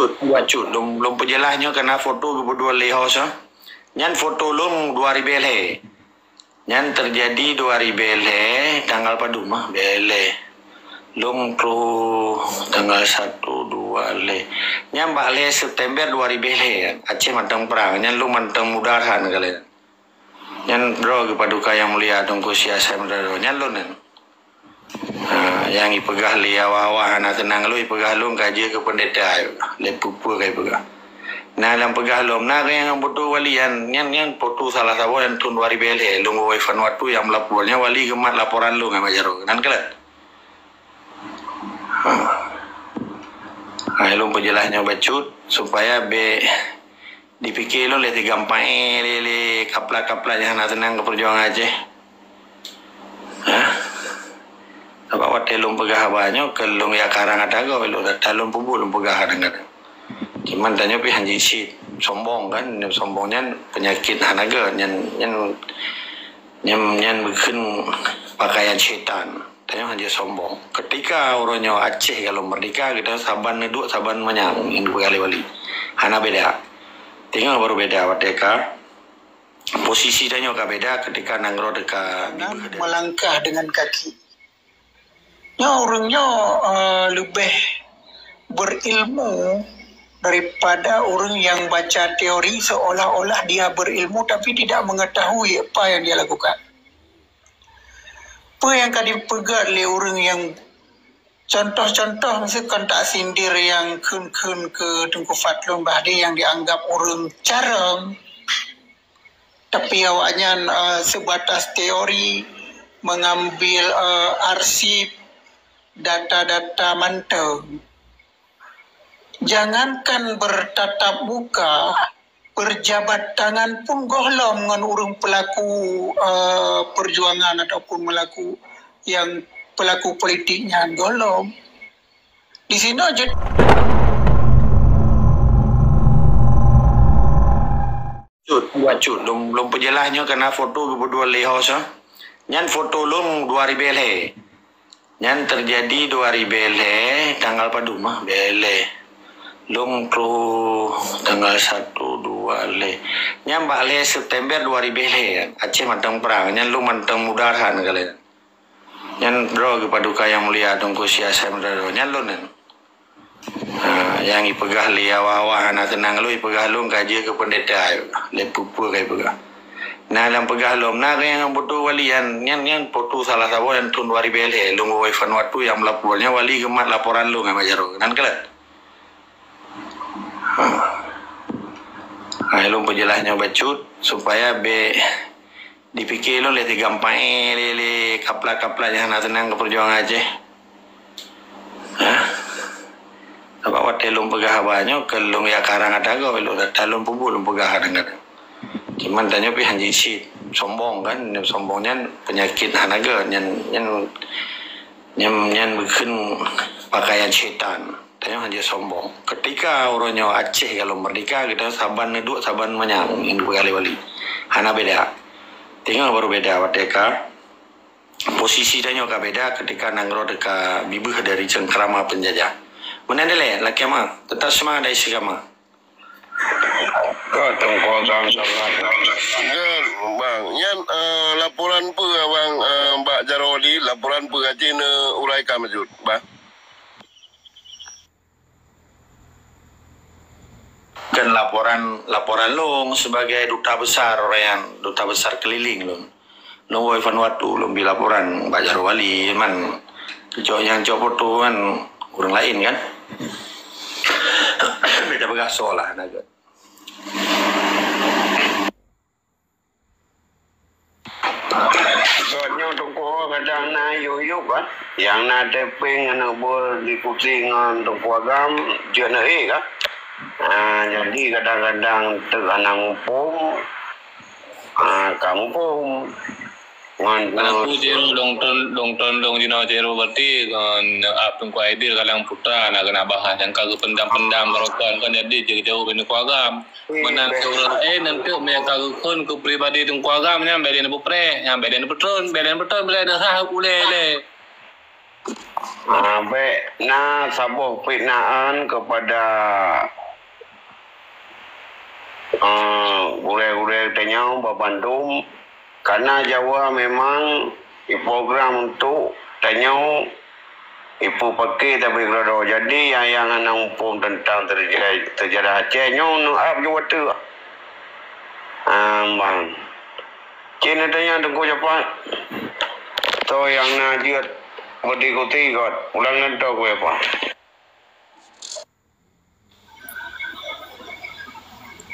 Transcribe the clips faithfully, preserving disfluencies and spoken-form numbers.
Cut, buat cut. Lôn, lôn peujeulaih nyoe keureuna foto geupeudua lé host, ah. Nyan foto lôn dua ribèe lhèe. Nyan teujadi dua ribèe lhèe, tanggal padum mah, bèe lhèe. Lôn troh tanggal satu, dua, lhèe. Nyan bak lhèe September dua ribèe lhèe, Aceh mantong prang. Nyan lôn mantong muda that kali. Nyan droe geupaduka Yang Mulia Teungku Syekh Hasan Meudaroe. Nyan lôn nyan. Ha, nyang ipeugah lé awak-awak hana teunang lôn, ipeugah lôn ka jeuet keu peundeta, lé peue-peue ka ipeugah. Na lam peugah lôn, na nyang beutôi wali nyan, nyan, nyan foto salah saboh nyang thôn dua ribèe lhèe, lôn woe Vanuatu nyang meulapor. Nyan wali geumat laporan lôn ngon Bajaro. Nan kalon. Ha. Ha, lôn peujeulaih nyoe bacut supaya bèk dipike lôn lé tiga empat, eh, lé, lé kaplat-kaplat nyang hana teunang keu peujuangan Aceh. Hah? Sabab watèe lôn peugah haba nyoe, keu lôn jak karang ata goe lôn, ata lôn peubuet lôn peugah kadang-kadang. Cuman tanyoe pih hanjeuet cit sombong kan, sombong nyan peunyakét hana gèt, nyan, nyan, nyan, nyan bukon pakaian syaitan. Tanyoe hanjeuet sombong. Ketika uroe nyoe Aceh ka lom merdeka, geutanyoe saban neuduek, saban manyang nyang geupeugah lé wali. Hana beda. Teungoh baru beda watèe ka posisi tanyoe ka beda ketika nanggroe teuka. Jangan melangkah dengan kaki. Nyoe ureueng nyoe, eh, leubeh berilmu daripada ureueng yang baca teori seolah-olah dia berilmu tapi tidak mengetahui apa yang dia lakukan. Peue nyang ka dipeugah lé ureueng nyang contoh-contoh, miseue kon tasindir nyang kheun-kheun keu Teungku Fadlon Bahdi nyang dianggap ureueng carông, tapi awaknyan, eh, sebatas teori, mengambil, eh, arsip, data-data mantong. Jangankan bertatap muka, berjabat tangan pun gohlom ngon ureueng pelaku, eh, perjuangan ataupun melaku, yang pelaku politik nyan gohlom. Di sinoe jeuet. Cut, buat cut. Lôn, lôn peujeulaih nyoe keureuna foto geupeudua lé host, ah. Nyan foto lôn dua ribèe lhèe. Nyan teujadi dua ribèe lhèe, tanggal padum mah, bèe lhèe. Lôn troh tanggal satu, dua, lhèe. Nyan bak lhèe September dua ribèe lhèe, Aceh mantong prang. Nyan lôn mantong muda that kali. Nyan droe geupaduka Yang Mulia Teungku Syekh Hasan Meudaroe. Nyan lôn nyan. Ha, nyang ipeugah lé awak-awak hana teunang lôn, ipeugah lôn ka jeuet keu peundeta, lé peue-peue ka ipeugah. Na lam peugah lôn, na nyang beutôi wali nyan, nyan, nyan foto salah saboh nyang thôn dua ribèe lhèe, lôn woe Vanuatu nyang meulapor. Nyan wali geumat laporan lôn ngon Bajaro. Nan kalon. Ha. Ha, lôn peujeulaih nyoe bacut supaya bèk dipike lôn lé tiga empat, eh, lé, lé kaplat-kaplat nyang hana teunang keu peujuangan Aceh. Hah? Sabab watèe lôn peugah haba nyoe, keu lôn jak karang ata goe lôn, ata lôn peubuet lôn peugah kadang-kadang. Cuman tanyoe pih hanjeuet cit sombong kan, sombong nyan peunyakét hana gèt, nyan, nyan, nyan, nyan bukon pakaian syaitan. Tanyoe hanjeuet sombong. Ketika uroe nyoe Aceh ka lom merdeka, geutanyoe saban neuduek, saban manyang nyang geupeugah lé wali. Hana beda. Teungoh baru beda watèe ka posisi tanyoe ka beda ketika nanggroe teuka bibeuh dari cengkrama penjajah. Meunan dilèe, lakèe ma, tetap seumangat dan istiqamah. Ka Teungku Azam sangat. Nyan, Bang. Nyan, eh, laporan peue, Bang, eh, bak Bajaro di, laporan peue Aceh neuuraikan bacut, Bang? Kan laporan, laporan lôn sebagai duta besar, ureueng duta besar keliling lôn. Lôn woe Vanuatu, lôn bi laporan bak Bajaro wali, man keucok nyang cok foto kan ureueng laén kan. Beda bagasoe lah, na gèt. Gobnyoe Teungku kadang na yub-yub kan. Nyang na tapeueng aneuk buet diputi ngon Teungku Agam, jeuet na ék kan. Ah, jadi kadang-kadang teuk hana muphom, ah, ka muphom. Ngon Karena terus ku Cero dong ton, dong ton, dong jinoe Cero berarti ngon ap Teungku Aidil kadang putra na keuneuk bahas nyang ka geupendam-pendam barokan kan jadi jeuet jauh keu Teungku Agam. Meunan seurang laén nanti meunan ka geukheun keu pribadi Teungku Agam nyan bèk lé neupeupreh, nyan bèk lé neupeutrön, bèk lé neupeutrön, bèk lé neusah ulèe lé. Ah, bèk na saboh fitnahan kepada, ah, gurèe-gurèe tanyoe babandum, karena Jawa memang diprogram untuk tanyoe ipeupaké tapi keudroe. Jadi, nyang, nyang hana muphom teuntang seujarah, seujarah Aceh nyoe neuab ju watèe. Ah, ban. Cit neutanyong Teungku Japat, soe nyang na jeuet berdiskusi kot, ulang ngon toh keu Japat.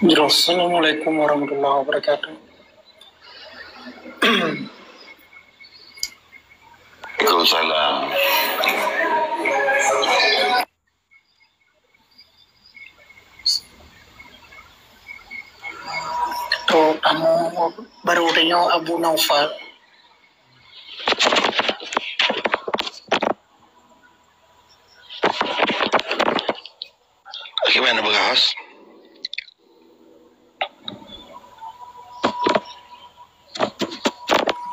Assalamualaikum warahmatullahi wabarakatuh. Waalaikumsalam. Tu tamu baru tanyoe Abu Naufal. Bagaimana, Bang Ahos?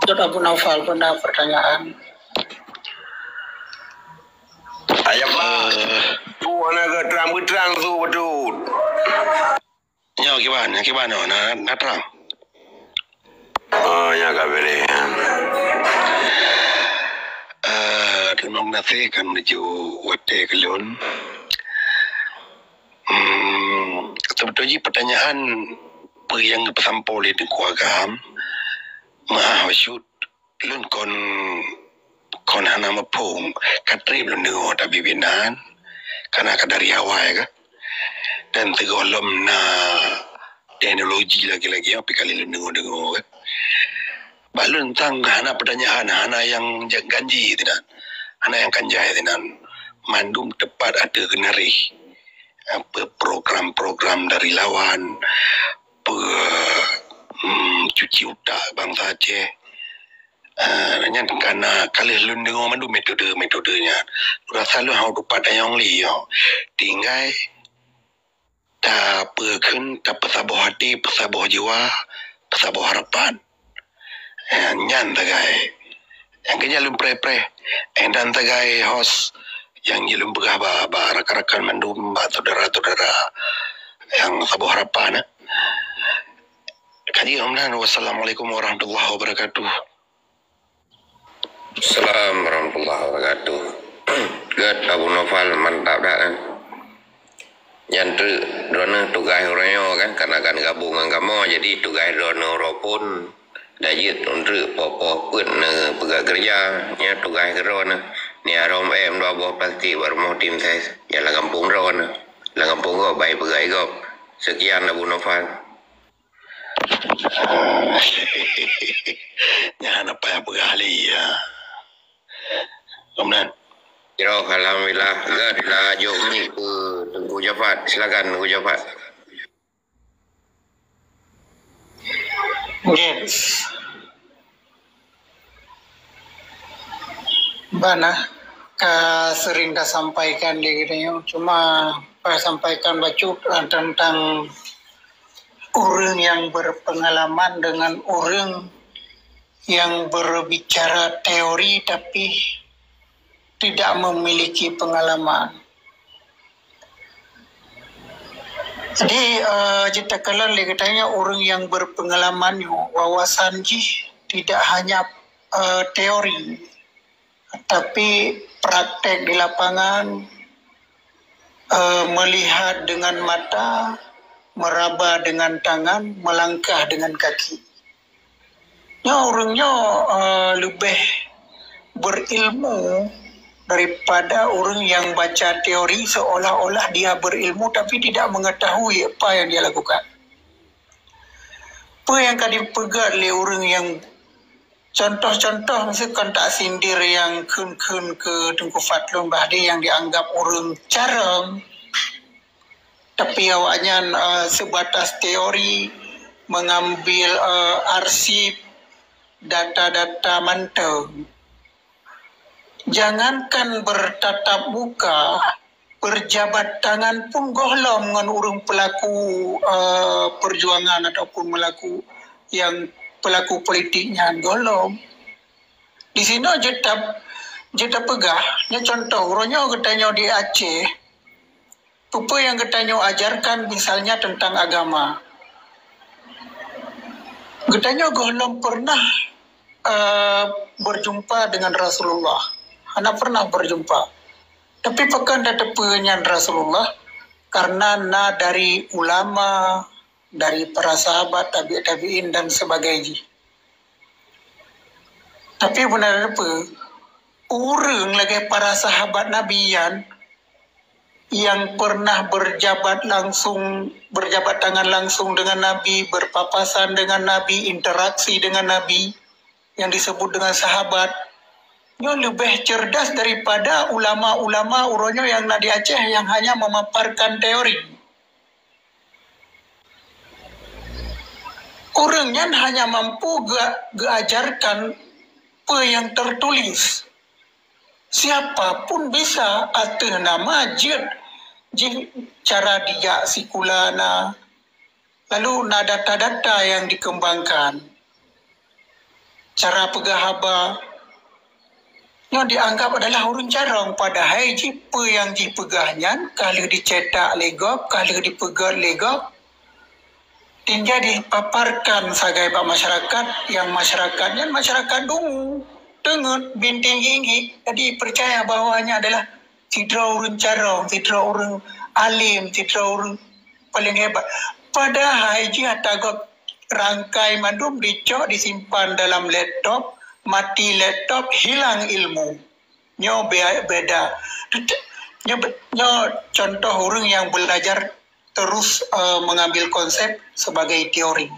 Ustaz Abu Naufal pun ada pertanyaan. Ayah Pak, eh, tu mana ke terang-terang tu betul? Nyoe kiban, nyoe kiban, nyoe na, na terang. Oh, nyang ka pilih, ya. Eh, terima kasih kan menuju watèe keu lôn. Hmm, sebetulnya pertanyaan apa yang disampaikan oleh Teungku Agam, maaf, bacut lôn kon, kon hana muphom, ka trép lôn deungoe tapi binan, karena ka dari awai ka. Dan sigohlom na teknologi lagi-lagi, tapi ka lheueh lôn deungoe-deungoe ka. Bak lôn sang hana pertanyaan, hana nyang ja-, ganji sinan. Hana nyang kan jai sinan. Mandum teupat ateueh geunaréh. Apa program-program dari lawan, pe-, hmm, cuci utak bansa Aceh. Ah, nyan kana ka lheueh lôn deungoe mandum metode-metode nyan. Lôn rasa lôn hana teupat tanyong lé nyoe. Tinggai tapeukheun, tapeusaboh até, peusaboh jiwa, peusaboh harapan. Eh, nyan sagai. Nyang keu nyan lôn preh-preh. Eh, dan sagai host nyang jeuet lôn peugah bak, bak rakan-rakan mandum, bak syedara-syedara nyang saboh harapan, eh. Ka jeuet lom nyan. Wassalamualaikum warahmatullahi wabarakatuh. Assalamualaikum warahmatullahi wabarakatuh. Gèt Abu Naufal, mantap that, kan? Nyan treuk droeneuh tugaih uroe nyoe, kan, karena kan gabong ngon kamoe, jadi tugaih droeneuh uroe phôn, dan jeuet treuk poh-poh peuet neupeugah keureuja, nyan tugaih keu droeneuh. Ni arong M dua boh plastik bak rumoh tim ses, nyan lam gampông droeneuh. Lam gampông gob, bah ipeugah lé gob. Sekian, Abu Naufal. Nyan hana payah peugah lé, ya. Kemudian. Yo, alhamdulillah. Gèt, laju ni keu Teungku Jafat. Silakan, Teungku Jafat. Nggih. Bana ka sering tasampaikan di geutanyoe, cuma tasampaikan bacut, eh, tentang ureueng nyang berpengalaman dengan ureueng nyang berbicara teori tapi tidak memiliki pengalaman. Jadi, eh, jeuet takalon lé geutanyoe ureueng nyang berpengalaman nyoe, wawasan jih tidak hanya, eh, teori, tapi praktek di lapangan, eh, melihat dengan mata, meraba dengan tangan, melangkah dengan kaki. Nyoe ureueng nyoe, eh, leubeh berilmu daripada ureueng nyang baca teori seolah-olah dia berilmu tapi tidak mengetahui apa yang dia lakukan. Peue nyang ka dipeugèt lé ureueng nyang, contoh-contoh, miseue kon tasindir nyang kheun-kheun keu Teungku Fadlun Bahdi nyang dianggap ureueng carông, tapi awaknyan, eh, sebatas teori, mengambil, eh, arsip, data-data mantong. Jangankan bertatap muka, berjabat tangan pun gohlom ngon ureueng pelaku, eh, perjuangan ataupun melaku, nyang pelaku politik nyan gohlom. Di sinoe jeuet ta-, Jeuet tapeugah, nyoe contoh, uroe nyoe geutanyoe di Aceh, peue-peue nyang geutanyoe ajarkan misalnya tentang agama. Geutanyoe gohlom pernah, eh, berjumpa dengan Rasulullah. Hana pernah berjumpa. Tapi pakon tateupeue nyan Rasulullah? Karena na dari ulama, dari para sahabat, tabi' tabi'in dan sebagainya. Tapi beuna peue? Ureuëng lagée para sahabat Nabi nyan, yang pernah berjabat langsung, berjabat tangan langsung dengan Nabi, berpapasan dengan Nabi, interaksi dengan Nabi, yang disebut dengan sahabat, nyoe leubeh cerdas daripada ulama-ulama uroe nyoe yang na di Aceh yang hanya memaparkan teori. Ureuëng nyan hanya mampu geu-, geuajarkan peue nyang tertulis. Siapa pun bisa ateueh nama jeuet jih cara dijak sikula na, lalu na data-data nyang dikembangkan. Cara peugah haba nyoe dianggap adalah ureuëng carông, padahai jih peue nyang jipeugah nyan ka lheueh dicetak lé gob, ka lheueh dipeugét lé gob, tinggai dipaparkan sagai bak masyarakat, nyang masyarakat nyan masyarakat dungu, teungeut, binténg inggik, jadi percaya bahwa nyan adalah sidroe ureuëng carông, sidroe ureuëng alim, sidroe ureuëng paléng hebat. Padahai jih ata gob rangkai mandum dicok disimpan dalam laptop, mati laptop, hilang ilmu. Nyoe be-, beda. Nyoe be-, nyoe contoh ureuëng yang belajar terus, eh, mengambil konsep sebagai teori.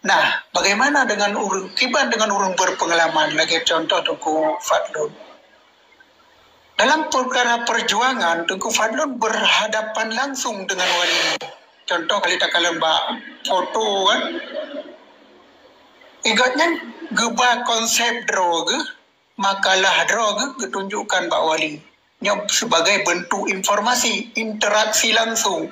Nah, bagaimana dengan ureuëng, kiban dengan ureuëng berpengalaman, lagée contoh Teungku Fadlun? Dalam perkara perjuangan, Teungku Fadlun berhadapan langsung dengan wali. Contoh kali takalon bak foto kan. Igat nyan geuba konsep droe geuh, makalah droe geuh geutunjukkan bak wali. Nyoe sebagai bentuk informasi, interaksi langsung.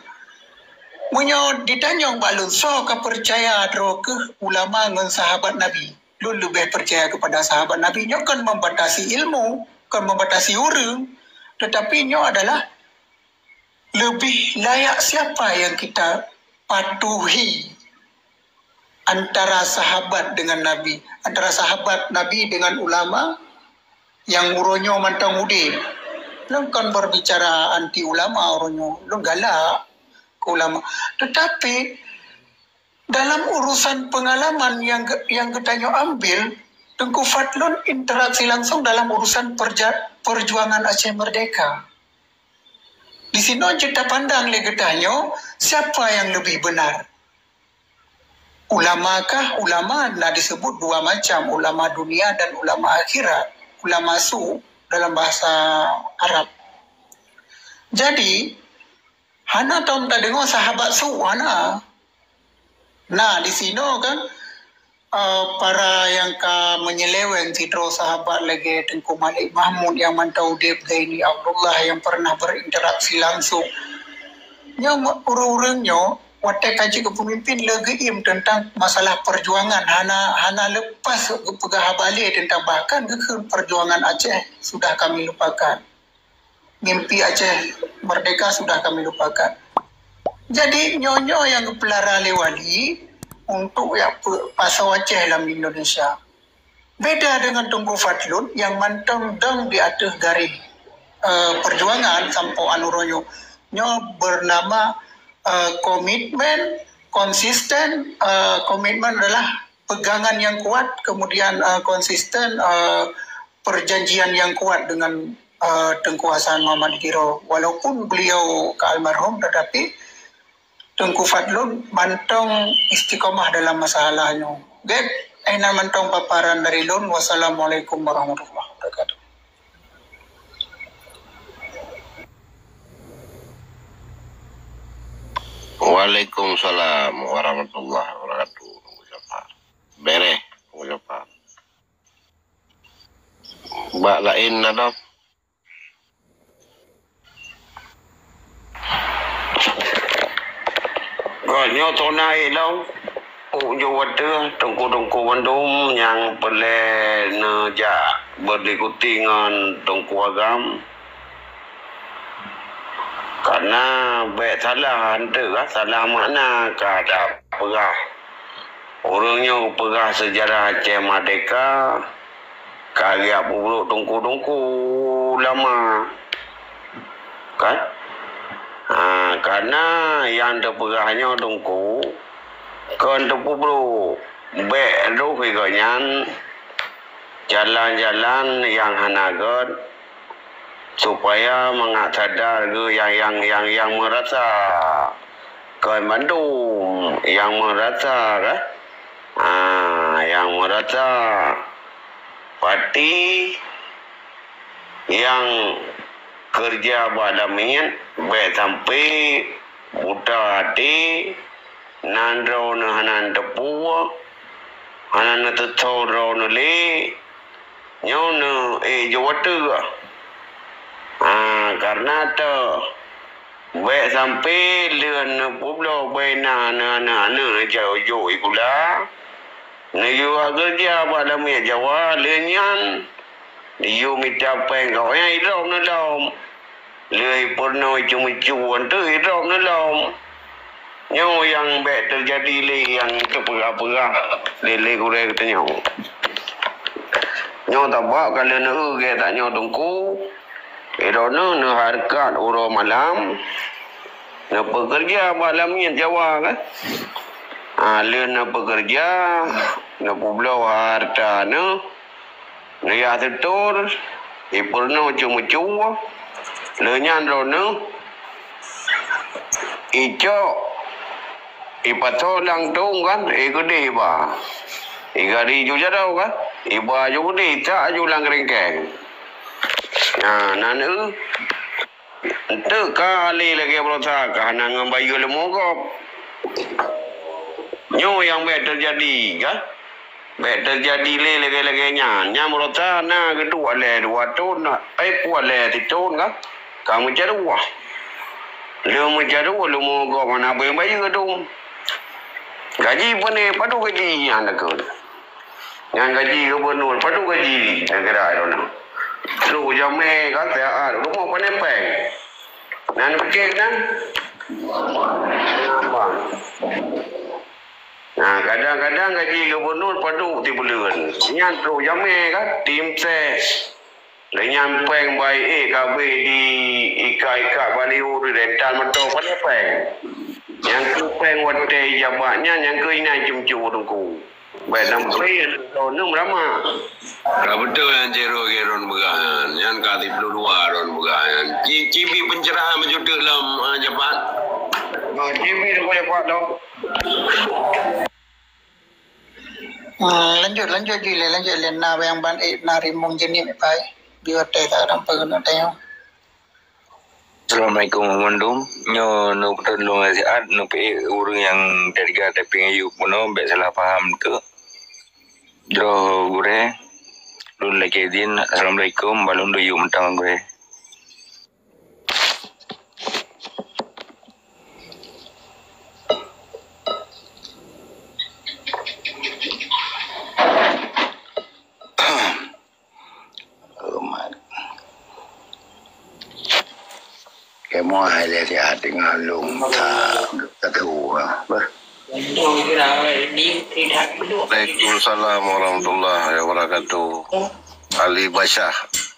Meunyoe ditanyong bak lôn, soe ka percaya droe keuh ulama ngon sahabat Nabi? Lôn leubeh percaya kepada sahabat Nabi. Nyoe kon membatasi ilmu, kon membatasi ureuëng, tetapi nyoe adalah lebih layak siapa yang kita patuhi antara sahabat dengan Nabi, antara sahabat Nabi dengan ulama yang uroe nyoe mantong udeb. Lôn kon berbicara anti ulama uroe nyoe, lôn galak ke ulama. Tetapi dalam urusan pengalaman yang ge-, yang geutanyoe ambil, Teungku Fadlun interaksi langsung dalam urusan perja-, perjuangan Aceh Merdeka. Di sinoe jeuet tapandang lé geutanyoe, siapa yang lebih benar? Ulama kah? Ulama na disebut dua macam, ulama dunia dan ulama akhirat. Ulama su dalam bahasa Arab. Jadi, hana tom tadeungoe sahabat su, hana. Nah, di sinoe kan, eh, para nyang ka menyeleweng sidroe sahabat lagée Teungku Malik Mahmud nyang mantong udeb, Zaini Abdullah yang pernah berinteraksi langsung. Nyoe ureuëng-ureuëng nyoe watée ka jeuet keu peumimpin le geuiem teuntang masalah perjuangan, hana, hana lepas geupeugah haba lé teuntang, bahkan geukheun perjuangan Aceh sudah kami lupakan. Mimpi Aceh Merdeka sudah kami lupakan. Jadi nyoe-nyoe nyang geupeulara lé wali untuk ya pe-, pasoe Aceh lam Indonesia. Beda dengan Teungku Fadlun yang mantong dong di ateueh garéh, eh, perjuangan sampoe uroe nyoe. Nyoe bernama, eh, komitmen, konsisten, eh, komitmen adalah pegangan yang kuat, kemudian, eh, konsisten, eh, perjanjian yang kuat dengan, eh, Teungku Hasan Muhammad Giro. Walaupun beliau ka almarhum, tetapi Teungku Fadlun mantong istiqomah dalam masalah nyoe. Gét, eh, nyan mantong paparan dari lôn. Wassalamualaikum warahmatullahi wabarakatuh. Waalaikumsalam warahmatullahi wabarakatuh. Teungku Jafar. Bereh, Teungku Jafar. Bak laén na dong. Ka nyoe tona ilong, ujong watée teungku-teungku bandum nyang peureulée neujak berdiskusi ngon Teungku Agam. Karena bèk salah hanteuk ka, salah makna ka ada peugah. Ureueng nyoe peugah sejarah Aceh Merdeka, ka geujak peubrok teungku-teungku ulama. Kan? Ha, karena nyang teupeugah nyoe teungku, kon teupeubrok. Bèk lheueh gobnyan jalan-jalan nyang hana gèt, supaya mangat sadar keu nyang, nyang, nyang, nyang meurasa. Kon mandum nyang meurasa, kan? Ah, nyang meurasa. Pati nyang keureuja bak lamiet, bèk sampai buta até, nan droeneuh hana neuteupeue, hana neuteuthô droeneuh lé, nyoe neuék jeuet watèe. Ha, karena teuh, bèk sampai lheueh neupeubloe bak inan aneuk-aneuk jok-jok sikula, neuyue keureuja bak lamiet Jawa, lheueh nyan neuyue mita péng, gobnyan idrop neulom. Lheueh peurunoe ceumeue-ceumeue teuk idrop neulom. Nyoe nyang bèk teujadi lé nyang teupeugah-peugah lé, lé gurèe geutanyoe. Nyoe sabab ka lheueh neueu gèt tanyoe teungku, droeneuh neuhareukat uroe malam, neupeukeureuja bak lamiet Jawa, kan? Ha, lheueh neupeukeureuja, neupeubloe hareuta neuh, neuyue teutor, ipeurunoe ceumeue-ceumeue, lheueh nyan droeneuh icok, ipasoe lam tông, kan, ikeudeh iba. Igari ju jaroe, kan, iba ju keudeh, itak ju lam keurengkeng. Nah, nan eu, eunteuk ka lé lagèe baroesa ka hana ngon bayeue leumo gob. Nyoe nyang bèk teujadi, kan? Bèk teujadi lé lagèe-lagèe nyan. Nyan baroesa na geuduek lé dua thon, eh, peuet lé sithon, kan? Ka meujaroe. Lheueh meujaroe leumo gob hana bèe bayeue dum. Gaji pane, padub gaji nyan takheun. Nyan gaji gubernur, padub gaji negara droeneuh. Trok jamèe ka siat, rumoh pane péng. Nan pike nan? Apa? Nah, kadang-kadang gaji gubernur padub sibuleuen. Nyan trok jamèe ka, tim ses. Lheueh nyan péng bayeue ék ka abéh di ikat-ikat baliho di rental moto, pane péng. Nyang keu péng watèe jabat nyan, nyang keu inan ceumeue-ceumeue teungku. Bèk sampai droeneuh meurama. Ka beutôi nyang Cero Geron peugah nyan. Nyan ka siploh dua Ron peugah nyan. Ci, ci bi pencerahan meujuteuk lom, ah, jabat. Oh, ci bi teungku jabat lom. Hmm, lanjut, lanjut ju lé, lanjut lé. Na nyang ban ék, na rimong jeunit pai. Biar teh tak ada apa kena tengok. Assalamualaikum, mandum. Nyoe neupeutulông nasihat, neupeuék ureueng nyang teuga tapi ngeuyue peunoh, bèk salah paham teuk. Droe gurèe, lôn lakèe idhin, assalamualaikum, bah lôn duek yue mantong gurèe. Horeumat. Kamoe hai lé siat teungoh lôn ta-, tatu, bah. Waalaikumsalam warahmatullahi wabarakatuh. Ali Basyah.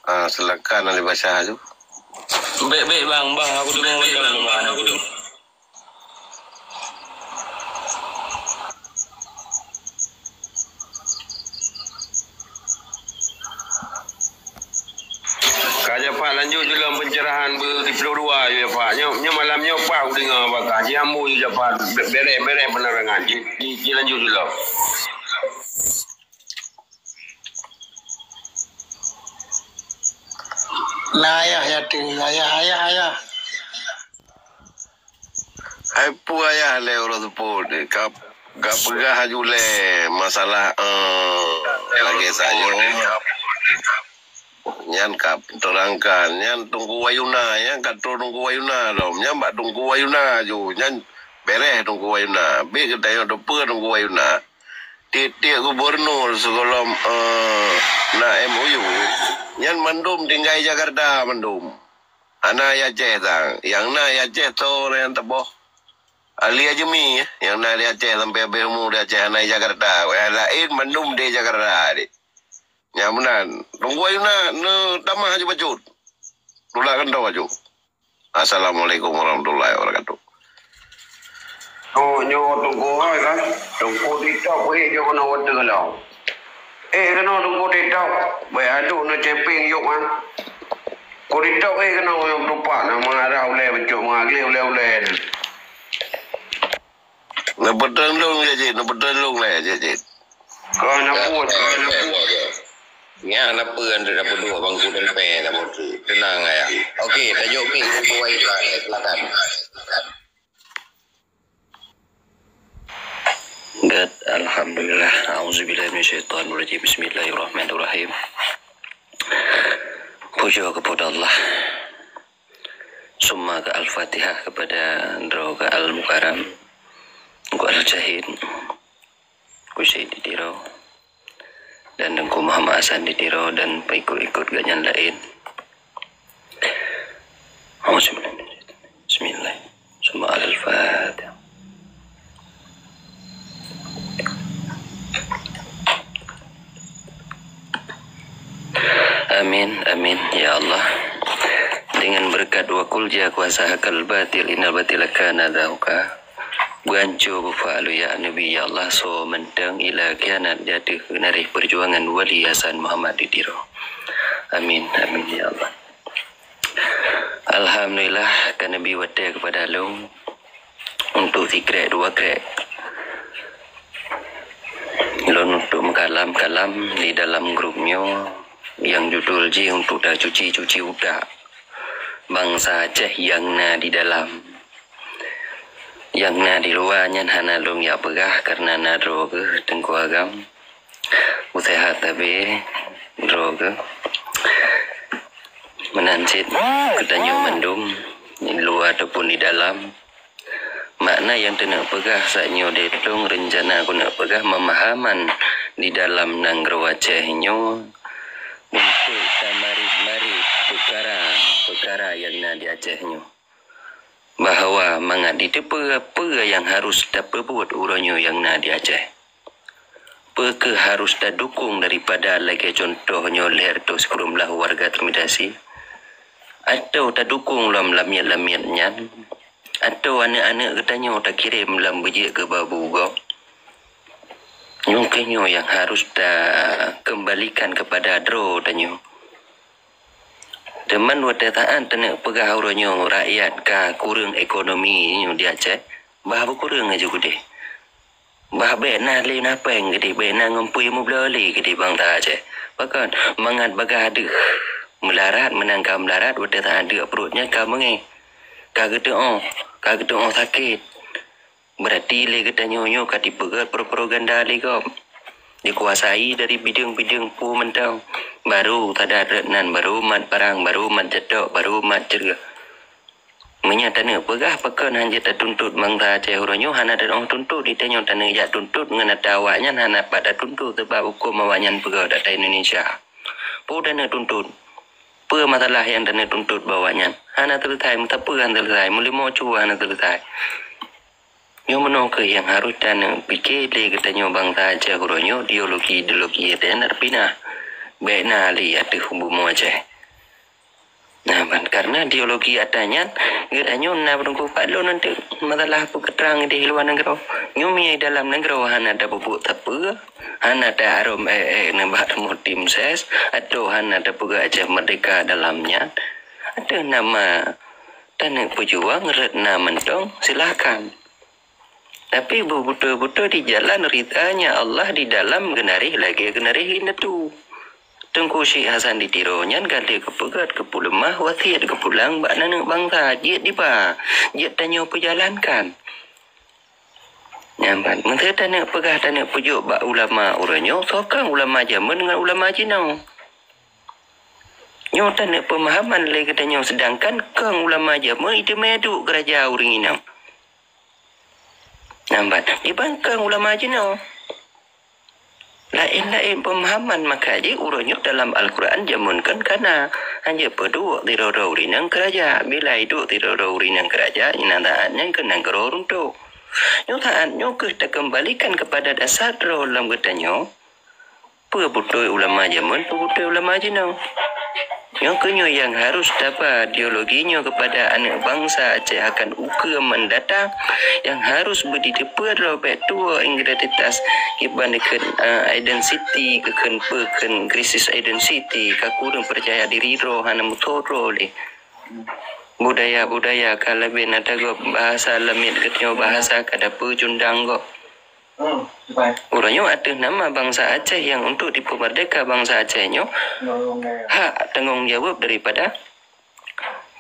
Ah, silakan Ali Basyah tu. Bèk, bèk, bang, bang, aku dengar, bang, bang, aku dengar. Ka Japak lanjut ju lom pencerahan beu siploh dua ju Japak. Nyoe, nyoe malam nyoe Pak kudeungoe Pak ka jiambu ju Japak, bèrèh-bèrèh penerangan. Ji, ji, ji lanjut ju lom. Nah, ayah, ya tu, ayah, ayah, ayah. Hai peue ayah lé uroe seupôt, ka, ka peugah aju lé masalah, eh, lagèe sajoe. Nyan ka terangkan, nyan Teungku Wayuna, nyan ka trok Teungku Wayuna lom, nyan bak Teungku Wayuna aju, nyan bèrèh Teungku Wayuna. Bèk geutanyoe teupeue Teungku Wayuna. tiep-tiep gubernur sigohlom, eh, na M O U. Nyan mandum tinggai Jakarta mandum. Hana i Aceh sang. Nyang na i Aceh toh nyang teuboh. Ali Ajemi, eh, nyang na di Aceh sampai habéh umu di Aceh, hana i Jakarta. Nyang laén mandum di Jakarta, dek. Nyang meunan. Tunggu ayuna, neutamah aju bacut. Tulak kantô aju. Assalamualaikum warahmatullahi wabarakatuh. Oh, nyoe Teungku hai kan? Teungku TikTok weh jok keunoe watèe lom. Eh, keunoe Teungku TikTok. Baik aduk na cepeng yuk kan. Teungku TikTok eh keunoe nyang tupak na mengarah ulèe bacut mengagleh ulèe-ulèe. Neupeuteun lôn lé jih, neupeuteun lôn lé jih, jih. Kau na buet, kau na buet. Nyan na peue, na peue dua bangku dan pè, na buet. Tenang ya. Okey, tajok mic untuk Wai Ibrahim. Silakan. Gèt, alhamdulillah. A'udzubillahi minasyaitonirrajim. Bismillahirrahmanirrahim. Pujoe kepada Allah. Summa ke Al-Fatihah kepada Droe ke Al-Mukarram, Teungku Al-Jahid, Teungku Syed di Tiro, dan Teungku Muhammad Hasan di Tiro, dan pengikut-ikut gobnyan laén. Bismillah. Summa Al-Fatihah. Amin, amin, ya Allah. Dengan berkat wa qul jaa kuasa hakal batil, innal batila kana zahuqa. Beuanco beufa lôn ya Nabi, ya Allah, soe mantong ila khianat di ateueh geunaréh peujuangan Wali Hasan Muhammad di Tiro. Amin, amin, ya Allah. Alhamdulillah, ka neubi watèe kepada lôn untuk sikrek dua krek lôn untuk meukalam-kalam di dalam grup nyoe nyang judul jih untuk tacuci-cuci utak bansa Aceh nyang na di dalam. Nyang na di luwa nyan hana lôn jak peugah kareuna na droe geuh Teungku Agam. Useuha tabé droe geuh. Meunan cit geutanyoe mandum, di luwa ataupun di dalam. Makna nyang teuneuk peugah saat nyoe di lôn, reuncana keuneuk peugah peumahaman di dalam nanggroe Aceh nyoe untuk tamarit-marit peukara-peukara nyang na di Aceh nyoe. Bahwa mangat jiteupeue peue nyang harôh tapeubuet uroe nyoe nyang na di Aceh. Peu kheueh harôh tadukong daripada lagèe cuntoh nyoe lhèe reutôh sikureueng blaih warga teurimidasi? Atawa tadukong lom lamiet-lamiet nyan? Atawa aneuk-aneuk geutanyoe takirém lom beujeuet keu babu gob? Nyoe keuh nyoe nyang harôh takeumbalikan keupada droe tanyoe. Teuma watèe saat taneuk peugah uroe nyoe rakyat ka kureueng ekonomi nyoe di Aceh, bah beukureueng laju keudeh. Bah bèk na lé na pèng keudeh, bèk na ngon peue meubloe lé keudeh bansa Aceh. Pakon? Mangat bagaih deuh meularat, meunan ka meularat, watèe saat deuek pruet nyan ka meungéh. Ka geuteuôh, ka geuteuôh sakét. Berarti lé geutanyoe nyoe ka jipeugèt propaganda lé gob. Dikuasai dari bideueng-bideueng peue mantong. Barô sadat rot nan, barô mat parang, barô mat jatok, barô mat ceureuh. Meunyoe taneuk peugah pakon han jeuet tatuntut bansa Aceh uroe nyoe, hana tatuntut, di tanyoe taneuk jak tuntut ngon ata awaknyan hana pat tatuntut, sabab hukôm awaknyan peugah ata Indonesia. Peue taneuk tuntut? Peue masalah nyang taneuk tuntut bak awaknyan? Hana seuleusai, meusapeue hana seuleusai, meulimo cue hana seuleusai. Nyoe meunoe kheueh nyang harôh taneuk pike lé geutanyoe bansa Aceh uroe nyoe, ideologi-ideologi nyang na pinah. Bèk na lé ateueh bumoe Aceh. Nah, ban kareuna ideologi ata nyan, geutanyoe na peuteungku pat lôn nanti masalah peukeutrang di luwa nanggroe. Nyoe meunyo dalam nanggroe hana tapeubuet sapeue, hana ta-arôm èk-èk nibak rumoh tim ses, atawa hana tapeugah Aceh merdeka dalam nyan, ateueh nama taneuk peujuang rot na mantong, silahkan. Tapi beubeutôi-beutôi di jalan ridhanya Allah di dalam geunaréh lagèe geunaréh indatu. Teungku Syekh Hasan di Tiro nyan ka lheueh geupeugèt geupeuleumah wasiet geupulang bak naneuk bansa, jeuet diba, jeuet tanyoe peujalankan. Nyan ban, meusé taneuk peugah taneuk peujok bak ulama uroe nyoe, soe keuh ulama jameun ngon ulama jinoe. Nyoe taneuk peumahaman lé geutanyoe, seudangkan keuh ulama jameun iteumé duek geuraja ureueng inong. Nyan ban, iban keuh ulama jinoe. Laén-laén peumahaman, maka jih uroe nyoe dalam Al-Quran jameun kon kana. Hanjeuet peuduek sidroe-droe ureuëng nyang keuraja. Bila iduek sidroe-droe ureuëng nyang keuraja, nyang taát nyan keunan keudroe runtok. Nyoe taát nyoe keuh takeumbalikan keupada dasar droe lam geutanyoe. Peue beutôi ulama jameun, peue beutôi ulama jinoe. Nyoe keuh nyoe nyang harus taba ideologi nyoe keupada aneuëk bansa Aceh akan ukeue mendatang, nyang harus beuditeupeu droe bék tuwoe identitas kiban kheun, eh, identity, keu kheun peue kheun krisis identity, ka kureueng peucaya diri droe, hana meutuwoe droe lé. Budaya-budaya ka leubeh na tagob bahasa lamiet geutanyoe bahasa ka dapeue jundang gob. Uroe nyoe ateueh nama bansa Aceh nyang untuk dipeumerdeka bansa Aceh nyoe hak tanggong jaweueb daripada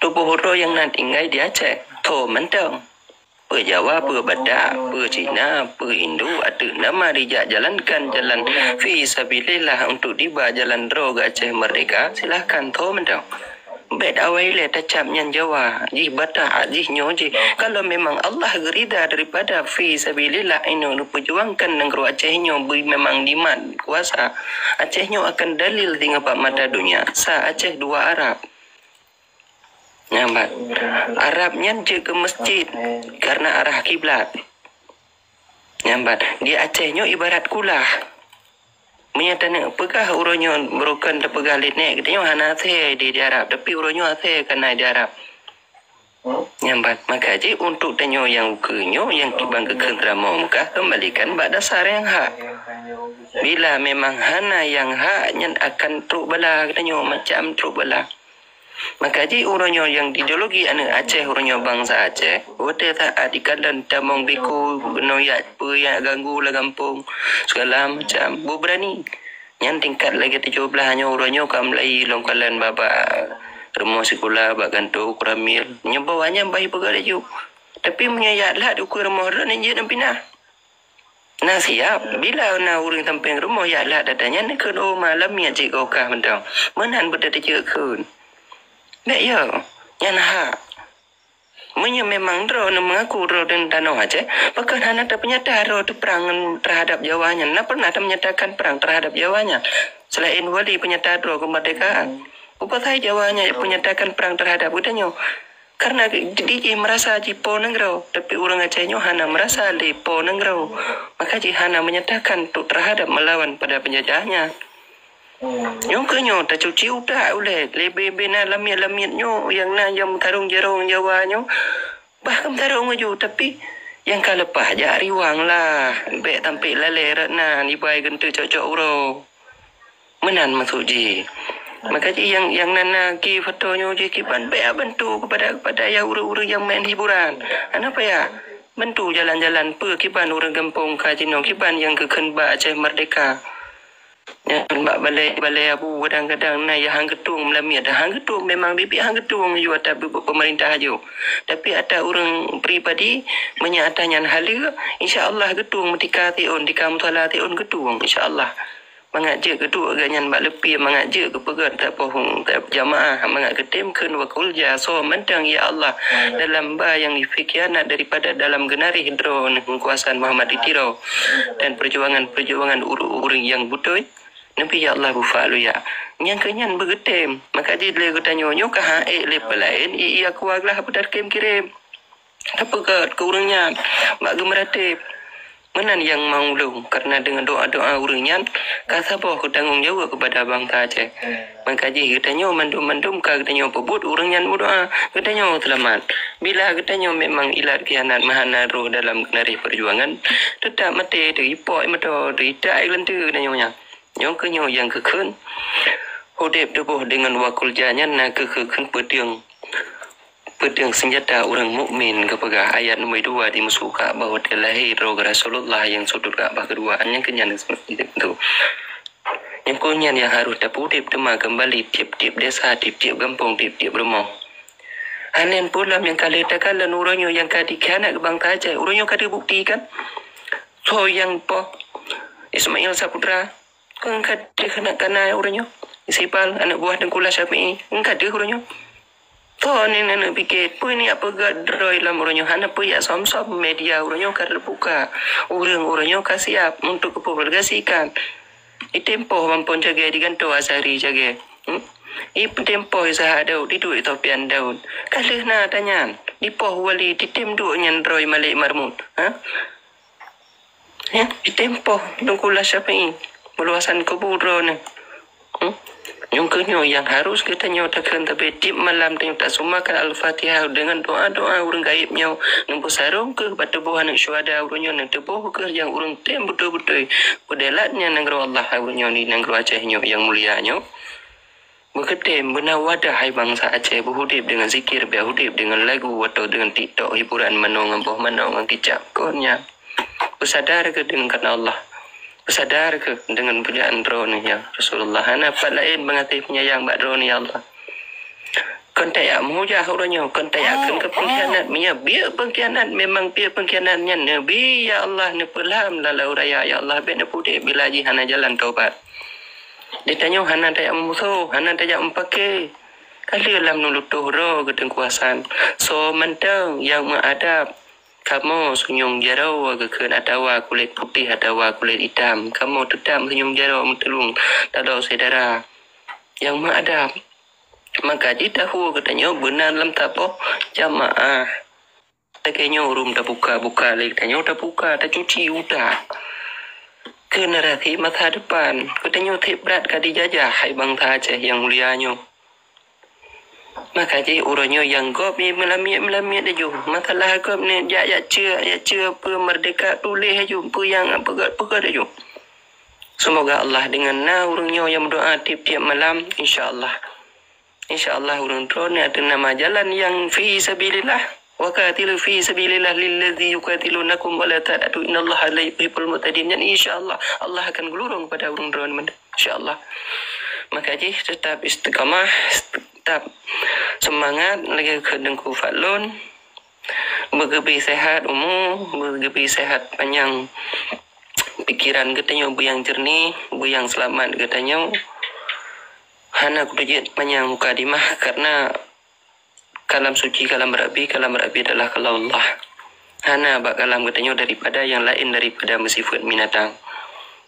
tuboh droe nyang na tinggai di Aceh. Tho mantong. Peue Jawa, peue Batak, peue Cina, peue Hindu ateueh nama dijak jalankan jalan fi sabilillah untuk diba jalan droe geu Aceh merdeka, silahkan tho mantong. Bék awai lé tacab nyan Jawa, jih Batak, jih nyoe jih. Kalau memang Allah geurida daripada fi sabilillah inoe neupeujuangkan nanggroe Aceh nyoe beu memang nikmat kuasa, Aceh nyoe akan dalil singoh bak mata donya. Sa Aceh dua Arab. Nyan ban. Arab nyan jeuet keu masjid karena arah kiblat. Nyan ban. Di Aceh nyoe ibarat kulah. Meunyoe taneuk peugah uroe nyoe beurukon tapeugah lé nèk geutanyoe hana asèe di, di Arab, tapi uroe nyoe asèe ka na di Arab. Nyan ban, maka jih untuk tanyoe nyang ukeue nyoe nyang kiban geukheun teuramong Meukah keumbalikan bak dasar nyang hak. Bila memang hana nyang hak, nyan akan trok bala geutanyoe macam trok bala. Maka jih uroe nyoe nyang ideologi aneuëk Aceh, uroe nyoe bansa Aceh, watèe saat ikalon tamong biko, keunoe yak peue yak ganggu lam gampông, segala macam, beubeurani. Nyan tingkat lagèe tujoh blah nyoe uroe nyoe ka mulai lôn kalon bak-bak rumoh sikula, bak kantô, koramil. Nyoe bawah nyan bah ipeugah laju. Tapi meunyoe yak lhah ukeue rumoh droeneuh jeuet lam pinah. Na siap, bila na ureuëng sampéng rumoh yak lhah data nyan neukheun, "Oh, malam nyan cit goh kah mantong." Meunan beuteuteujeuet kheun. Bék yo, nyan hak. Meunyoe memang droeneuh meungaku droeneuh tanoh Aceh, pakon hana tapeunyata droe teuprang ngon terhadap Jawa nyan? Na pernah tapeunyatakan perang terhadap Jawa nyan? Selain wali peunyata droe keumeurdekaan. Peue pasai Jawa nyan peunyatakan perang terhadap geutanyoe? Karena di, di jih merasa jih po nanggroe, tapi ureuëng Aceh nyoe hana merasa lé po nanggroe. Maka jih hana menyatakan untuk terhadap melawan pada penjajah nyan. Nyoe keuh nyoe tacuci utak ulèe, lé beu-beu na lamiet-lamiet nyoe nyang na nyang meutarông jaroe Jawa nyoe. Bah ka meutarông laju, tapi nyang ka leupah jak riwang lah. Bék sampé lalé rot na, ibai geunteuk cok-cok uroe. Meunan maksud jih. Maka jih nyang, nyang na, na ki foto nyoe jih kiban bék bantu kepada, kepada ya ureuëng-ureuëng nyang main hiburan. Hana payah. Bantu jalan-jalan peue kiban ureuëng gampông ka jinoe kiban nyang geukheun bak Aceh Merdeka. Nyan bak balai, balai abu kadang-kadang na nyang han geutueng meulamiet, han geutueng memang biet-biet han geutueng laju ata bu-, bu-, pemerintah laju. Tapi ata ureuëng pribadi, meunyo ata nyan haleue, insya Allah geutueng meutika siôn, tika musala siôn geutueng, insya Allah. Mangat jeuet geuduek geuh nyan bak leupie, mangat jeuet geupeugét tapoh jamaah, mangat geutem kheun wa qul ja soe mantong, ya Allah, dalam ba nyang jipikhianat daripada dalam geunaréh droeneuh keukuasaan Muhammad di Tiro dan perjuangan-perjuangan ureuëng-ureuëng nyang beutôi. Nabi ya Allah bufak luya. Nyang keu nyan beugeutem. Maka jih lé geutanyoe nyoe ka han ék lé peulaén, i, i aku aglah beudar kem kirém. Tapeugét keu ureuëng nyan bak geumeuratéb. Meunan nyang mang ulôn, karena deungon doa-doa ureuëng nyan ka saboh keu tanggong jaweueb keupada bansa Aceh. Maka jih geutanyoe mandum-mandum ka geutanyoe peubuet ureuëng nyan meudoa, geutanyoe seulamat. Bila geutanyoe memang ilat khianat meuhana roh dalam geunaréh peujuangan, teutap maté teuipok meuto, teuitak ai leunteu geutanyoe nyan. Nyoe keuh nyoe nyang geukheun udeb tuboh deungon wa qul ja nyan na keuh geukheun peudeueng, peudeueng seunjata ureuëng mukmin geupeugah ayat nomor dua di musoh Ka'bah watée lahé droe Rasulullah nyang sudut Ka'bah keudua nyang keu nyan tu. Nyang keu nyan nyang harôh tapeudeb teuma keumbali tieb-tieb desa, tieb-tieb gampông, tieb-tieb rumoh. Hana peue lom nyang ka lheueh takalon uroe nyoe nyang ka dikhianat keu bansa Aceh, uroe nyoe ka teubukti kan? Soe nyang poh Ismail Saputra, Kon ka deuh aneuk kana uroe nyoe. Isipal, aneuk buah Teungku Syafi'i, kon ka deuh uroe nyoe. Soe ni aneuk pike, peue ni apa gak droe lam uroe nyoe, hana peue jak som-som media uroe nyoe ka teubuka. Ureuëng uroe nyoe ka siap untuk geupublikasikan. Item poh Mampon Cagée, digantoe Azhari Cagée. Hmm? Item poh Isahak Daud, iduek Sofyan Daud. Ka lheueh na tanyan, dipoh Wali, ditem duek nyan droe Malik Mahmud. Ha? Ya, item poh Teungku Syafi'i, meuluasan kubu droeneuh. Hmm? Nyang keuh nyoe nyang harus geutanyoe takheun, tapi tiep malam tanyoe taseumahkan Al-Fatihah deungon doa-doa ureuëng gaéb nyoe. Neubeusarong keuh bak tuboh aneuëk syuhada ureuëng nyoe, neutuboh keuh nyang ureuëng tem beutôi-beutôi. Peudelat nyan nanggroe Allah ureuëng nyoe di nanggroe Aceh nyoe nyang mulia nyoe. Beukeutém beuna wadah hai bansa Aceh, beuhudép deungon zikir, bèk hudép deungon lagu atau deungon TikTok hiburan manoe ngon boh manoe ngon kicap kon nyan. Beusadar keuh deungon kata Allah. Beusadar keuh deungon peujaan droeneuh ya Rasulullah. Hana pat laén beungaséh peunyayang bak droeneuh ya Allah. Kon tajak meuhujah uroe nyoe, kon tajak kheun keu pengkhianat. Meunyoe biek pengkhianat, memang biek pengkhianat nyan Nabi ya Allah neupeulham lalau raya ya Allah, bèk neupudek bila jih hana jalan tobat. Di tanyoe hana tajak meumusoh, hana tajak meupaké. Ka lheueh lam neulutôh droe geuteungku Hasan. Soe mantong nyang meuadab kamoe sunyueng jaroe geukheun atawa kulét putéh atawa kulét itam, kamoe teutab sunyueng jaroe meuteulung taloe syedara nyang meuadab. Maka jih tahu geutanyoe beuna lam saboh jamaah. Lagée nyoe rhueng tabuka-buka lé geutanyoe, tabuka, tacuci utak. Generasi masa depan geutanyoe treb brat ka dijajah hai bansa Aceh nyang mulia nyoe. Maka jih uroe nyoe nyang gob nyoe meulamiet-meulamiet laju. Masalah gob nyoe jak-jak ceuk, jak ceuk peue merdeka tuléh laju, peue nyang peugét-peugét laju. Semoga Allah deungon na ureuëng nyoe nyang meudoa tiep-tiep malam, insya Allah. Insya Allah ureuëng droeneuh ateueh nama jalan nyang fi sabilillah. Wa qatilu fi sabilillah lilladzi yuqatilunakum wa la ta'tadu innallaha la yuhibbul mu'tadin. Dan insya Allah, Allah akan geulurong pada ureuëng droeneuh. Insya Allah. Maka jih tetap istiqamah, tetap semangat lagée keu Teungku Fadlon. Beugeubri sehat umu, beugeubri sehat panyang pikiran geutanyoe, beu nyang jernih, beu nyang seulamat geutanyoe. Hana kuteujeuet panyang mukadimah karena kalam suci, kalam Rabbi, kalam Rabbi adalah kalam Allah. Hana bak kalam geutanyoe daripada nyang laén daripada meusifeuet binatang.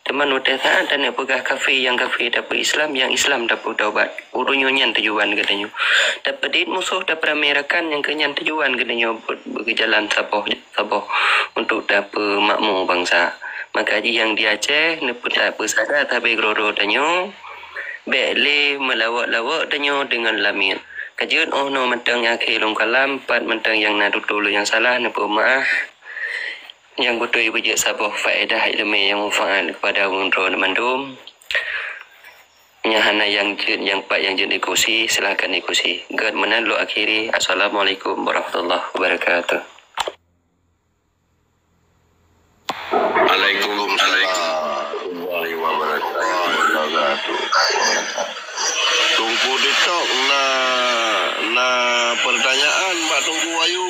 Teuma watée saát taneuk peugah kafé nyang kafé tapeu Islam, nyang Islam tapeu taubat. Ureuëng nyoe nyan tujuan geutanyoe. Tapeudit musoh, tapeuramé rakan nyang keu nyan tujuan geutanyoe buet beugeujalan saboh saboh untuk tapeumakmu bansa. Maka jih nyang di Aceh neupeutak peusada sabe keudroe-droe tanyoe, bék lé meulawok-lawok tanyoe deungon lamiet. Ka jeuet óh noe mantong nyang akhé lôn kalam, pat mantong nyang na tutoe lôn nyang salah neupeumaáh. Nyang beutôi beujeuet saboh faedah ileumé nyang manfaat keupada ureuëng droe mandum. Nyang hana nyang jeuet, nyang pat nyang jeuet diskusi, silahkan diskusi. Gét meunan lôn akhiri. Assalamualaikum warahmatullahi wabarakatuh. Waalaikumsalam warahmatullahi wabarakatuh. Teungku TikTok na, na pertanyaan bak Teungku Wahyu.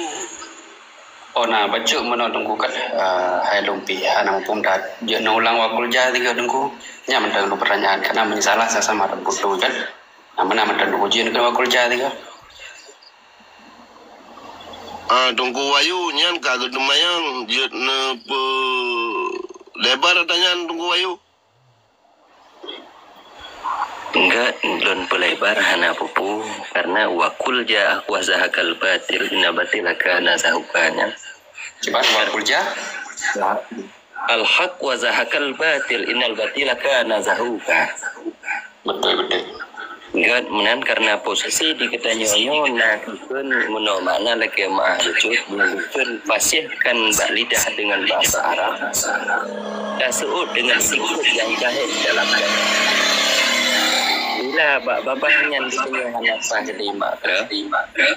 Oh, na bacut meunoe Teungku kan, eh, hai lôn pih hana muphom that. Jeuet neulang wakul jah tiga Teungku. Nyan mantong lôn pertanyaan, karena meunyoe salah sama-sama Teungku tu kan. Nah, meunan mantong Teungku jeuet keu wakul jah tiga. Ah, Teungku Wahyu nyan ka geuteumanyong jeuet neupeu lebar ata nyan Teungku Wahyu. Enggak, lôn peulebar hana peue-peue, karena wakul ja wa zahakal batil, innal batila kana zahuka nyan. Kiban wakul ja? Al-haq wa zahakal batil, innal batila kana zahuka. Betul, betul. Gét meunan karena posisi di geutanyoe nyoe na keukeuen meunoe makna lagée meuah bacut, nyoe keukeuen fasihkan bak lidah deungon bahasa Arab. Taseuôt deungon sikut nyang jahé dalam gét. Bila bak babah nyan geutanyoe hana paih lé makna.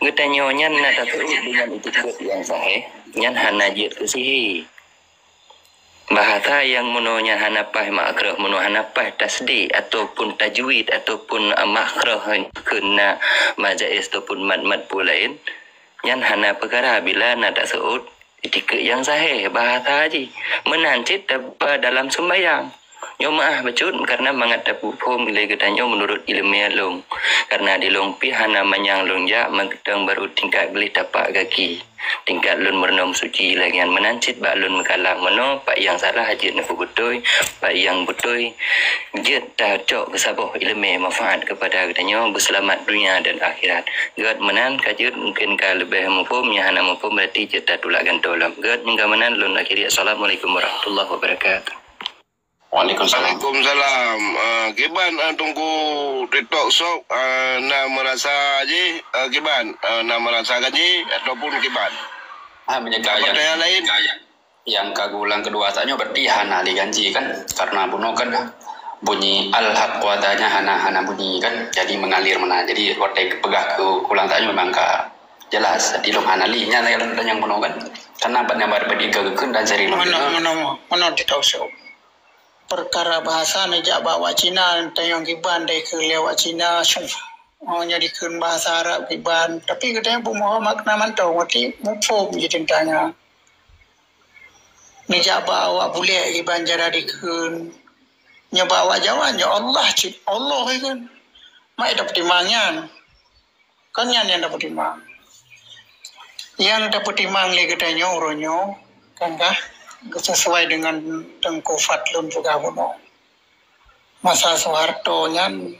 Geutanyoe nyan na taseuôt deungon itikeuet nyang sahé, nyan hana jeuet keu sihé. Bahasa nyang meunoe nyan hana paih makhraj, meunoe hana paih tasdid ataupun tajwid ataupun, ah, makhraj keu na majaiz ataupun mad-mad peue laén, nyan hana peukara bila na taseuôt itikeuet nyang sahé bahasa jih. Meunan cit dalam sumbayang. Nyoe meu'ah bacut karena mangat tapeuphom lé geutanyoe meunurot ileumèe lôn. Karena di lôn pih hana manyang lôn jak, mantong baru tingkat gleh tapak gaki. Tingkat lôn meurunoe meusuci lagèe nyan. Meunan cit bak lôn meukalam meunoe, pat nyang salah jeuet neupeubeutôi, pat nyang beutôi jeuet tacok keu saboh ileumèe manfaat keupada geutanyoe beuseulamat dunia dan akhirat. Gèt meunan ka jeuet, mungkin ka leubeh muphom, nyang hana muphom berarti jeuet tatulak gantoe lom. Gèt nyang ka meunan lôn akhiri. Assalamualaikum warahmatullahi wabarakatuh. Waalaikumsalam. Waalaikumsalam. Ah, kiban, ah, Teungku TikTok Shop, ah, na meurasa jih, ah, kiban, ah, na meurasa kan jih ataupun kiban? Ah, meunyoe ka nyang, pertanyaan lain? Nyang ka geuulang keudua tanyoe berarti hana lé ganji kan? Karena bunoe kan bunyi al-haq wadanya hana, hana bunyi kan? Jadi mengalir meunan. Jadi watèe geupeugah keu ulang tanyoe memang ka jelas. Jadi lôn hana lé nyan lagèe lôn tanyong bunoe kan? Karena ban nyang bari badi ka geukheun dan sering lôn Meunoe, deungö. Meunoe, meunoe TikTok Shop. Peukara bahasa neujak bak awak Cina, tanyong kiban dai keu lé awak Cina, oh, nyoe dikheun bahasa Arab kiban. Tapi geutanyoe beumuphom makna mantong, berarti muphom jih teuntang nyan. Neujak bak awak bulèk kiban cara dikheun. Nyoe bak awak Jawa, nyoe Allah cit, Allah kan. Mak tapeutimang nyan. Kon nyan nyang tapeutimang. Nyang tapeutimang lé geutanyoe uroe nyoe, kan kah, sesuai dengan Teungku Fadlun peugah bunoe. Masa Soeharto nyan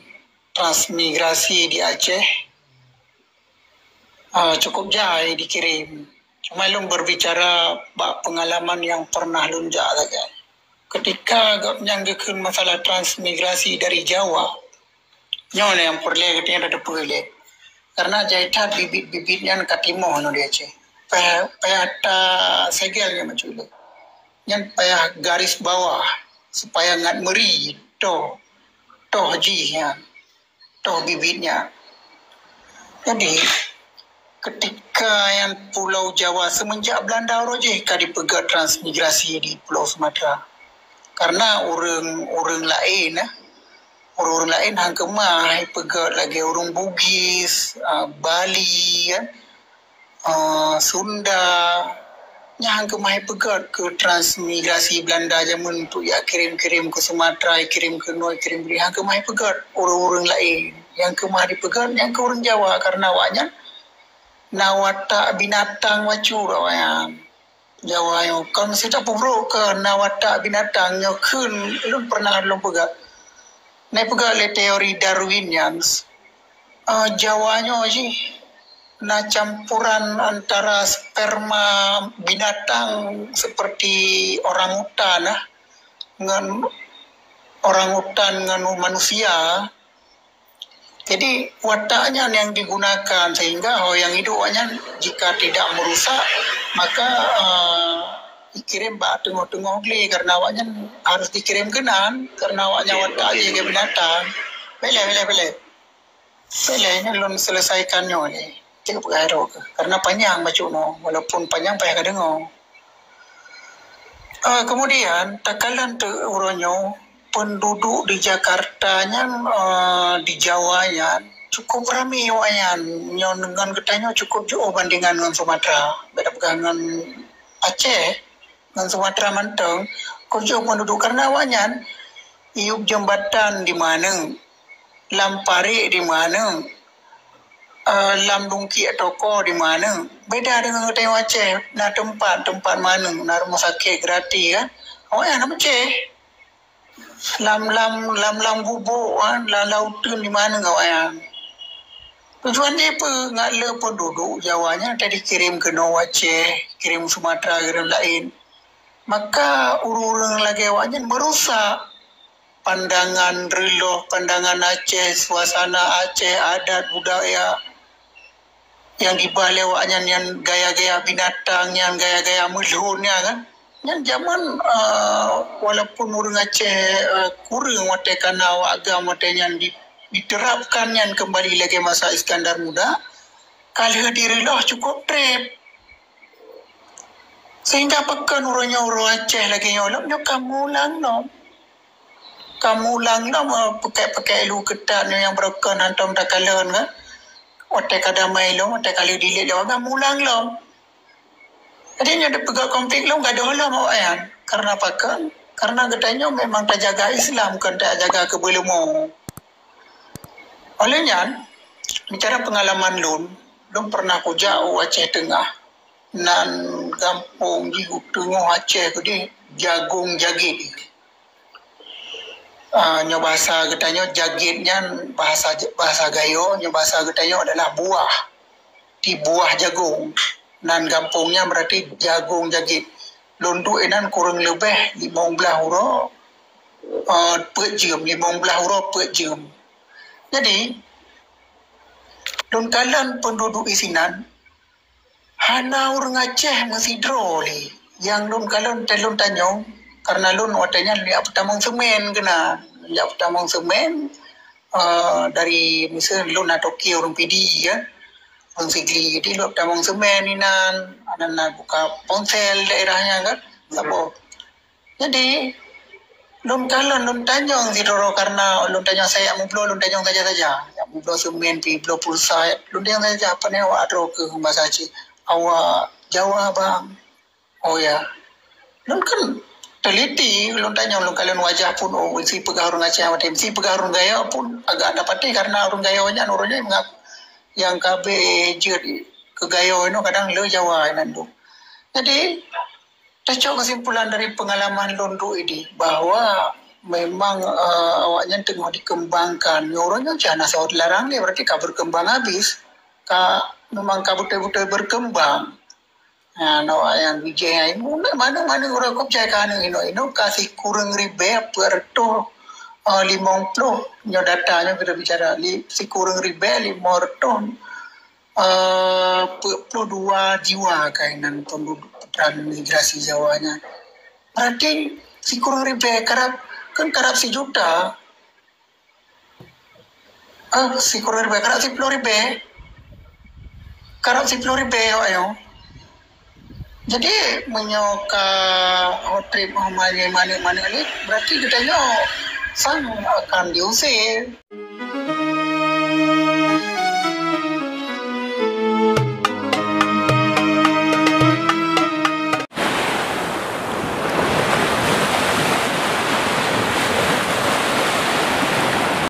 transmigrasi di Aceh, ah, cukup jai dikirém. Cuma lôn berbicara bak pengalaman nyang pernah lôn jak sagai. Ketika gobnyan geukheun masalah transmigrasi dari Jawa, nyoe nyang peureulèe geutanyoe tateupeue lé. Karena jai that bibit-bibit nyan ka timoh nyoe di Aceh. Payah, payah tasegel nyoe meucue lé. Nyan payah garis bawah supaya ngat meuri toh, toh jih nyan. Toh bibit nyan. Jadi, ketika nyang Pulau Jawa semenjak Belanda uroe jih ka dipeugèt transmigrasi di Pulau Sumatera. Karena ureueng, ureueng laén, eh, ureueng-ureueng laén han keumah ipeugèt lagèe ureueng Bugis, ah, Bali, kan. Ah, Sunda, nyan han keumah ipeugèt keu transmigrasi Belanda jameun untuk jak kirém-kirém keu Sumatera, kirém keunoe, kirém keudéh, han keumah ipeugèt ureueng-ureueng laén. Nyang keumah dipeugèt nyan keu ureueng Jawa, karena awaknyan na watak binatang bacut awaknyan. Jawa nyoe kon meusti tapeubrôk keu na watak binatang nyoe kheun, ulôn pernah lôn peugah. Na ipeugah lé teori Darwin nyan, eh, Jawa nyoe jih na campuran antara sperma binatang seperti orang utan, eh, ngon orang utan ngon manusia. Jadi, watak nyan nyang digunakan sehingga ho nyang iduek awaknyan jika tidak merusak, maka, eh, dikirém bak teungoh-teungoh glé karena awaknyan harus dikirém keunan karena awaknyan watak jih keu binatang. Bèk lé, bèk lé, bèk lé. Bèk lé, nyan lôn selesaikan nyoe lé. Cit peugah rot keuh. Karena panyang bacut nyoe, walaupun panyang payah kadeungoe. Ah, kemudian, takalon teuk uroe nyoe, penduduk di Jakarta nyan, ah, di Jawa nyan, cukup ramé awaknyan. Nyoe ngon geutanyoe cukup jiôh bandingan ngon Sumatera. Bèk tapeugah ngon Aceh, ngon Sumatera mantong, cukup jiôh penduduk. Karena awaknyan, yup jeumbatan di meuaneuk, lam parék di meuaneuk, eh, lam dungkiek toko di meuaneuk. Beda deungon geutanyoe Aceh, na teumpat, teumpat meuaneuk, na rumoh sakét gratis kan. Awaknyan na meucéh. Lam, lam, lam, lam gubôk kan, lam, lam uteuen di meuaneuk awaknyan. Tujuan jih peue? Ngat le penduduk Jawa nyan tadi kirém keunoe Aceh, kirém Sumatera, kirém laén. Maka ureueng-ureueng lagèe awaknyan merusak pandangan reuloh, pandangan Aceh, suasana Aceh, adat budaya nyang jiba lé awaknyan nyan gaya-gaya binatang, nyan gaya-gaya meulhon nyan kan. Nyan jameun, eh, walaupun ureueng Aceh, eh, kureueng watèe ka na awak agam watèe nyan di-, diterapkan nyan keumbali lagèe masa Iskandar Muda, ka lheueh direuloh cukup trép. Sehingga pakon uroe nyoe ureueng Aceh lagèe nyoe lom, nyoe ka mulang lom. Ka mulang lom, eh, pakèk-pakèk lu keutat nyoe nyang beureukan hantom takalon kan. Watèe ka damai lom, watèe ka lheueh dilèe lom, ka mulang lom. Jadi nyoe dipeugah konflik lom gadoh lom awaknyan. Karena pakon? Karena geutanyoe memang tajaga Islam, kon tajaga keu beuleumo. Oleh nyan, bicara pengalaman lôn, lôn pernah kujak u Aceh Teungah, nan gampông jih u teungoh Aceh keudeh, Jagong Jagit. Ah, nyoe bahasa geutanyoe Jagit nyan bahasa, bahasa Gayo, nyoe bahasa geutanyoe adalah buah. Di buah jagong. Nan gampông nyan berarti Jagong Jagit. Lôn duek inan kureueng leubeh limong blaih uroe, eh, peuet jeuem, limong blaih uroe peuet jeuem. Jadi, lôn kalon penduduk isinan, hana ureueng Aceh meusidroe lé. Nyang lôn kalon, teuh lôn tanyong, karena lôn watèe nyan jak peutamong semen keunan. Jak peutamong semen, eh, dari, miseu lôn na toke ureueng Pidie, ya. Ureueng Sigli. Jadi, lôn peutamong semen inan, aneuk-aneuk buka ponsel daerah nyan kan. Saboh. Jadi, lôn kalon, lôn tanyong sidroe-droe karena lôn tanyong asai jak meubloe, lôn tanyong saja-saja. Jak meubloe semen pih, bloe pulsa, lôn tanyong saja, "Pane awak droe keuh?" Bahasa Aceh. "Awak Jawa, Bang." "Oh, ya." Lôn kan teliti, lôn tanyong, lôn kalon wajah pun, oh, si peugah ureueng Aceh maté, si peugah ureueng Gayo pun agak dapat karena ureueng Gayo nyan, ureueng nyan nyang ka abéh jeuet keu Gayo inoe kadang le Jawa inan tu. Jadi, tacok kesimpulan dari pengalaman lôn duek idéh bahwa memang, eh, awak nyan teungoh dikembangkan. Nyoe uroe nyoe cit hana saboh larang lé, berarti ka berkembang habis. Ka, memang ka beutôi-beutôi berkembang. Ha, awak nyang bijéh nyan, maneng-maneng uroe kop jai ka aneuk inoe-inoe ka sikureueng ribèe peuet reutôh, eh, limong ploh. Nyoe data nyoe kita bicara, li-, sikureueng ribèe limong reutôh eh, peuet ploh dua jiwa keuhai nan penduduk putra migrasi Jawa nyan. Berarti sikureueng ribèe karab, kan karab sijuta. Eh, sikureueng ribèe, karab siploh ribèe. Karab siploh ribèe awak nyoe. Jadi, meunyoe ka otrip maneng-maneng lé, berarti geutanyoe sang akan diusé.